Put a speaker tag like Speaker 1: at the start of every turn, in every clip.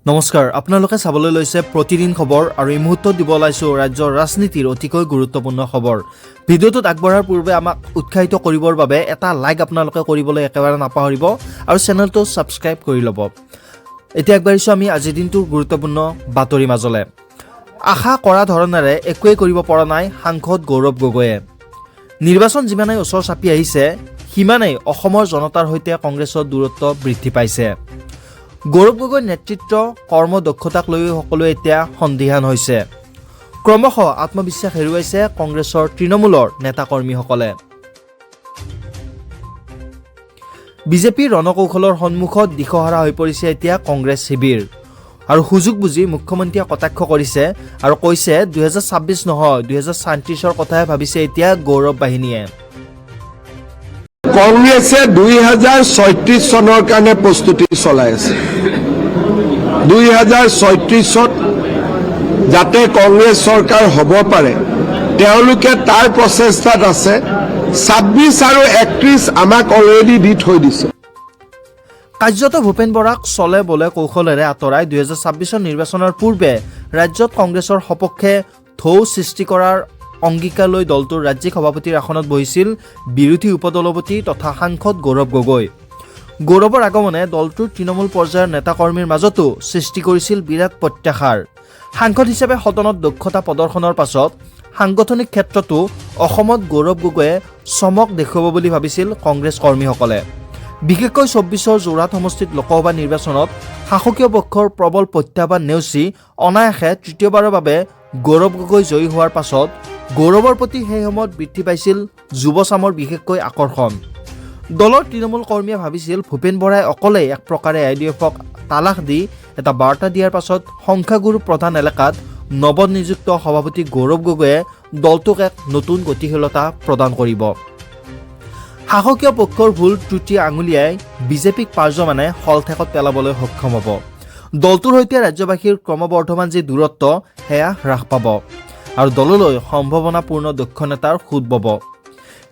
Speaker 1: নমস্কাৰ, আপোনালোকে চাবলৈ লৈছে প্ৰতিদিন খবৰ আৰু এই মুহূৰ্তত দিব ওলাইছোঁ ৰাজ্যৰ ৰাজনীতিৰ অতিকৈ গুৰুত্বপূৰ্ণ খবৰ। ভিডিঅ'টোত আগবঢ়াৰ পূৰ্বে আমাক উৎসাহিত কৰিবৰ বাবে এটা লাইক আপোনালোকে কৰিবলৈ একেবাৰে নাপাহৰিব আৰু চেনেলটো ছাবস্ক্ৰাইব কৰি ল'ব। এতিয়া আগবাঢ়িছোঁ আমি আজিৰ দিনটোৰ গুৰুত্বপূৰ্ণ বাতৰি মাজলৈ। আশা কৰা ধৰণেৰে একোৱেই কৰিব পৰা নাই সাংসদ গৌৰৱ গগৈয়ে। নিৰ্বাচন যিমানেই ওচৰ চাপি আহিছে, সিমানেই অসমৰ জনতাৰ সৈতে কংগ্ৰেছৰ দূৰত্ব বৃদ্ধি পাইছে। গৌৰৱ গগৈৰ নেতৃত্ব, কৰ্ম দক্ষতাক লৈও সকলোৱে এতিয়া সন্দিহান হৈছে। ক্ৰমশঃ আত্মবিশ্বাস হেৰুৱাইছে কংগ্ৰেছৰ তৃণমূলৰ নেতাকৰ্মীসকলে। বিজেপিৰ ৰণকৌশলৰ সন্মুখত দিশহাৰা হৈ পৰিছে এতিয়া কংগ্ৰেছ শিবিৰ আৰু সুযোগ বুজি মুখ্যমন্ত্ৰীয়ে কটাক্ষ কৰিছে আৰু কৈছে, 2026 নহয়, 2037ৰ কথাহে ভাবিছে এতিয়া গৌৰৱ বাহিনীয়ে।
Speaker 2: কংগ্ৰেছে 2036 চনৰ কাৰণে প্ৰস্তুতি চলাই আছে। 2036ত যাতে কংগ্ৰেছ চৰকাৰ হ'ব পাৰে, তেওঁলোকে তাৰ প্ৰচেষ্টাত আছে। 26 আৰু 31 আমাক অলৰেডি দি থৈ দিছে।
Speaker 1: কাৰ্যত ভূপেন বৰাক চলে বলে কৌশলেৰে আঁতৰাই 2026ৰ নিৰ্বাচনৰ পূৰ্বে ৰাজ্যত কংগ্ৰেছৰ সপক্ষে ঢৌ সৃষ্টি কৰাৰ অংগীকাৰ লৈ দলটোৰ ৰাজ্যিক সভাপতিৰ আসনত বহিছিল বিৰোধী উপদলপতি তথা সাংসদ গৌৰৱ গগৈ। গৌৰৱৰ আগমনে দলটোৰ তৃণমূল পৰ্যায়ৰ নেতাকৰ্মীৰ মাজতো সৃষ্টি কৰিছিল বিৰাট প্ৰত্যাশাৰ। সাংসদ হিচাপে সদনত দক্ষতা প্ৰদৰ্শনৰ পাছত সাংগঠনিক ক্ষেত্ৰতো অসমত গৌৰৱ গগৈয়ে চমক দেখুৱাব বুলি ভাবিছিল কংগ্ৰেছ কৰ্মীসকলে। বিশেষকৈ 24ৰ যোৰহাট সমষ্টিত লোকসভা নিৰ্বাচনত শাসকীয় পক্ষৰ প্ৰবল প্ৰত্যাহ্বান নেওচি অনায়াসে তৃতীয়বাৰৰ বাবে গৌৰৱ গগৈ জয়ী হোৱাৰ পাছত গৌৰৱৰ প্ৰতি সেই সময়ত বৃদ্ধি পাইছিল যুৱচামৰ বিশেষকৈ আকৰ্ষণ। দলৰ তৃণমূল কৰ্মীয়ে ভাবিছিল, ভূপেন বৰাই অকলেই এক প্ৰকাৰে আই ডি এফক তালাক দি এটা বাৰ্তা দিয়াৰ পাছত সংখ্যাগুৰু প্ৰধান এলেকাত নৱনিযুক্ত সভাপতি গৌৰৱ গগৈয়ে দলটোক এক নতুন গতিশীলতা প্ৰদান কৰিব। শাসকীয় পক্ষৰ ভুল ত্ৰুটি আঙুলিয়াই বিজেপিক পাৰ্যমানে শলঠেকত পেলাবলৈ সক্ষম হ'ব। দলটোৰ সৈতে ৰাজ্যবাসীৰ ক্ৰমবৰ্ধমান যি দূৰত্ব, সেয়া হ্ৰাস পাব আৰু দললৈ সম্ভাৱনাপূৰ্ণ দক্ষ নেতাৰ সোঁত বব।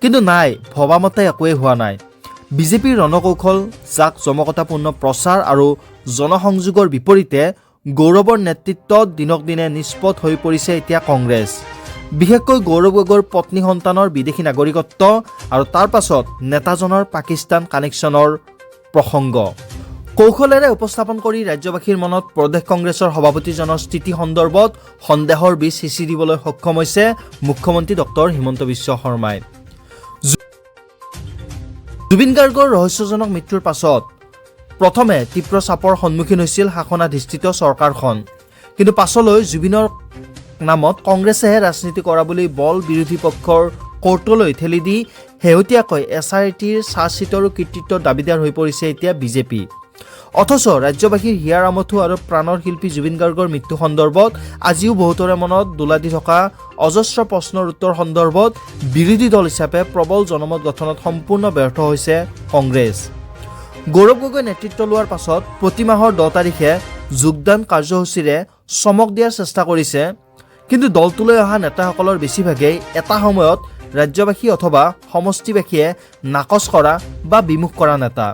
Speaker 1: কিন্তু নাই, ভবামতে একোৱেই হোৱা নাই। বিজেপিৰ ৰণকৌশল, জাক জমকতাপূৰ্ণ প্ৰচাৰ আৰু জনসংযোগৰ বিপৰীতে গৌৰৱৰ নেতৃত্বত দিনক দিনে নিষ্পদ হৈ পৰিছে এতিয়া কংগ্ৰেছ। বিশেষকৈ গৌৰৱ গগৈৰ পত্নী, সন্তানৰ বিদেশী নাগৰিকত্ব আৰু তাৰ পাছত নেতাজনৰ পাকিস্তান কানেকশ্যনৰ প্ৰসংগ কৌশলেৰে উপস্থাপন কৰি ৰাজ্যবাসীৰ মনত প্ৰদেশ কংগ্ৰেছৰ সভাপতিজনৰ স্থিতি সন্দৰ্ভত সন্দেহৰ বীজ সিঁচি দিবলৈ সক্ষম হৈছে মুখ্যমন্ত্ৰী ডক্টৰ হিমন্ত বিশ্ব শৰ্মাই। জুবিন গাৰ্গৰ ৰহস্যজনক মৃত্যুৰ পাছত প্ৰথমে তীব্ৰ চাপৰ সন্মুখীন হৈছিল শাসনাধিষ্ঠিত চৰকাৰখন। কিন্তু পাছলৈ জুবিনৰ নামত কংগ্ৰেছেহে ৰাজনীতি কৰা বুলি বল বিৰোধী পক্ষৰ কোৰ্টলৈ ঠেলি দি শেহতীয়াকৈ এছ I টিৰ চাৰ্জশ্বীটৰো কৃতিত্বৰ দাবীদাৰ হৈ পৰিছে এতিয়া বিজেপি। অথচ ৰাজ্যবাসীৰ হিয়াৰ আমঠু আৰু প্ৰাণৰ শিল্পী জুবিন গাৰ্গৰ মৃত্যু সন্দৰ্ভত আজিও বহুতৰে মনত দোলা দি থকা অজস্ৰ প্ৰশ্নৰ উত্তৰ সন্দৰ্ভত বিৰোধী দল হিচাপে প্ৰবল জনমত গঠনত সম্পূৰ্ণ ব্যৰ্থ হৈছে কংগ্ৰেছ। গৌৰৱ গগৈ নেতৃত্ব লোৱাৰ পাছত প্ৰতি মাহৰ 10 তাৰিখে যোগদান কাৰ্যসূচীৰে চমক দিয়াৰ চেষ্টা কৰিছে। কিন্তু দলটোলৈ অহা নেতাসকলৰ বেছিভাগেই এটা সময়ত ৰাজ্যবাসী অথবা সমষ্টিবাসীয়ে নাকচ কৰা বা বিমুখ কৰা নেতা।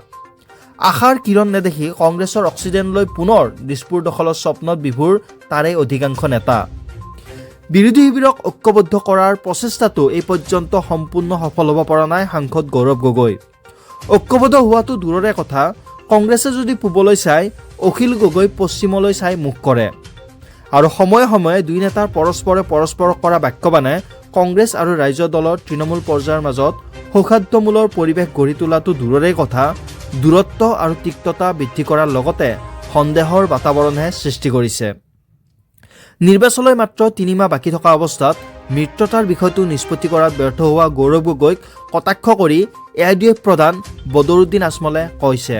Speaker 1: আশাৰ কিৰণ নেদেখি কংগ্ৰেছৰ অক্সিজেন লৈ পুনৰ দিছপুৰ দখলৰ স্বপ্নত বিভোৰ তাৰে অধিকাংশ নেতা। বিৰোধী শিবিৰক ঐক্যবদ্ধ কৰাৰ প্ৰচেষ্টাটো এই পৰ্যন্ত সম্পূৰ্ণ সফল হ'ব পৰা নাই সাংসদ গৌৰৱ গগৈ। ঐক্যবদ্ধ হোৱাটো দূৰৰে কথা, কংগ্ৰেছে যদি পূবলৈ চায়, অখিল গগৈ পশ্চিমলৈ চাই মুখ কৰে আৰু সময়ে সময়ে দুই নেতাৰ পৰস্পৰে পৰস্পৰক কৰা বাক্যবাণে কংগ্ৰেছ আৰু ৰাইজৰ দলৰ তৃণমূল পৰ্যায়ৰ মাজত সৌহাৰ্দ্যমূলৰ পৰিৱেশ গঢ়ি তোলাটো দূৰৰে কথা, দূৰত্ব আৰু তিক্ততা বৃদ্ধি কৰাৰ লগতে সন্দেহৰ বাতাবৰণহে সৃষ্টি কৰিছে। নিৰ্বাচনলৈ মাত্ৰ 3 মাহ বাকী থকা অৱস্থাত মিত্ৰতাৰ বিষয়টো নিষ্পত্তি কৰাত ব্যৰ্থ হোৱা গৌৰৱ গগৈক কটাক্ষ কৰি এ I D F প্ৰধান বদৰুদ্দিন আজমলে কৈছে,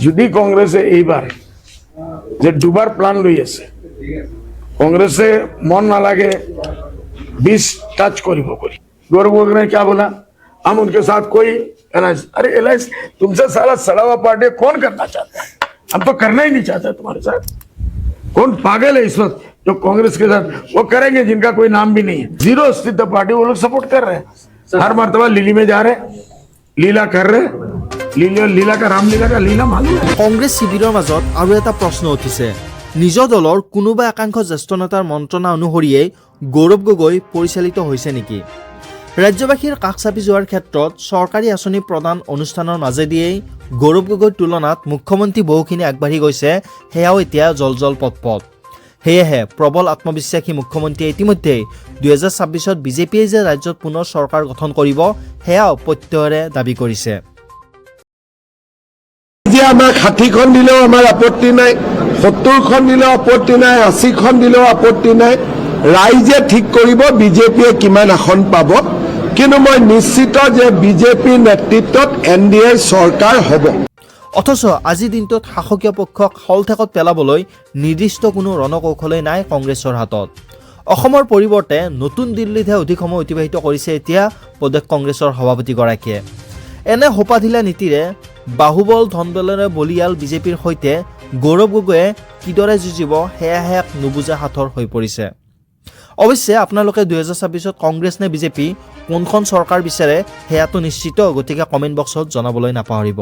Speaker 3: যদি কংগ্ৰেছে এইবাৰ যে দুবাৰ প্লান লৈ আছে, কংগ্ৰেছে মন নালাগে 20 टच কৰিব কৰি। गौरव गोगोई ने क्या बोला? हम उनके साथ कोई अलायंस, अरे अलायंस तुमसे सारा सड़ा हुआ पार्टी कौन करना चाहता है? हम तो करना ही नहीं चाहते तुम्हारे साथ। कौन पागल है इस वक्त जो कांग्रेस के साथ? वो करेंगे जिनका कोई नाम भी नहीं है, जीरो अस्तित्व पार्टी, वो लोग सपोर्ट कर रहे हैं। हर मर्तबा लीली में जा रहे हैं, लीला कर रहे हैं। लीला, लीला का, रामलीला का लीला मालूम है।
Speaker 1: কংগ্ৰেছ শিবিৰৰ মাজত আৰু এটা প্ৰশ্ন উঠিছে। নিজৰ দলৰ কোনোবা একাংশ জ্যেষ্ঠ নেতাৰ মন্ত্ৰণা অনুসৰিয়েই গৌৰৱ গগৈ পৰিচালিত হৈছে নেকি? ৰাজ্যবাসীৰ কাষ চাপি যোৱাৰ ক্ষেত্ৰত চৰকাৰী আঁচনি প্ৰদান অনুষ্ঠানৰ মাজেদিয়েই গৌৰৱ গগৈৰ তুলনাত মুখ্যমন্ত্ৰী বহুখিনি আগবাঢ়ি গৈছে, সেয়াও এতিয়া জল জল পট পট। সেয়েহে প্ৰবল আত্মবিশ্বাসী মুখ্যমন্ত্ৰীয়ে ইতিমধ্যেই 2026ত বিজেপিয়ে যে ৰাজ্যত পুনৰ চৰকাৰ গঠন কৰিব, সেয়াও প্ৰত্যয়েৰে দাবী কৰিছে।
Speaker 2: যে আমাক 60খন দিলেও আমাৰ আপত্তি নাই, 70খন দিলেও আপত্তি নাই, 80খন দিলেও আপত্তি নাই। ৰাইজে ঠিক কৰিব বিজেপিয়ে কিমান আসন পাব। কিন্তু মই নিশ্চিত যে বিজেপিৰ নেতৃত্বত এনডিএৰ চৰকাৰ হ'ব।
Speaker 1: অথচ আজিৰ দিনটোত শাসকীয় পক্ষক শলঠেকত পেলাবলৈ নিৰ্দিষ্ট কোনো ৰণকৌশলেই নাই কংগ্ৰেছৰ হাতত। অসমৰ পৰিৱৰ্তে নতুন দিল্লীতহে অধিক সময় অতিবাহিত কৰিছে এতিয়া প্ৰদেশ কংগ্ৰেছৰ সভাপতিগৰাকীয়ে। এনে সোপাঢিলা নীতিৰে বাহুবল ধনবলেৰে বলিয়াল বিজেপিৰ সৈতে গৌৰৱ গগৈয়ে কিদৰে যুঁজিব, সেয়াহে এক নুবুজা সাঁথৰ হৈ পৰিছে। অৱশ্যে আপোনালোকে 2026ত কংগ্ৰেছ নে বিজেপি, কোনখন চৰকাৰ বিচাৰে, সেয়াটো নিশ্চিত। গতিকে কমেণ্ট বক্সত জনাবলৈ নাপাহৰিব।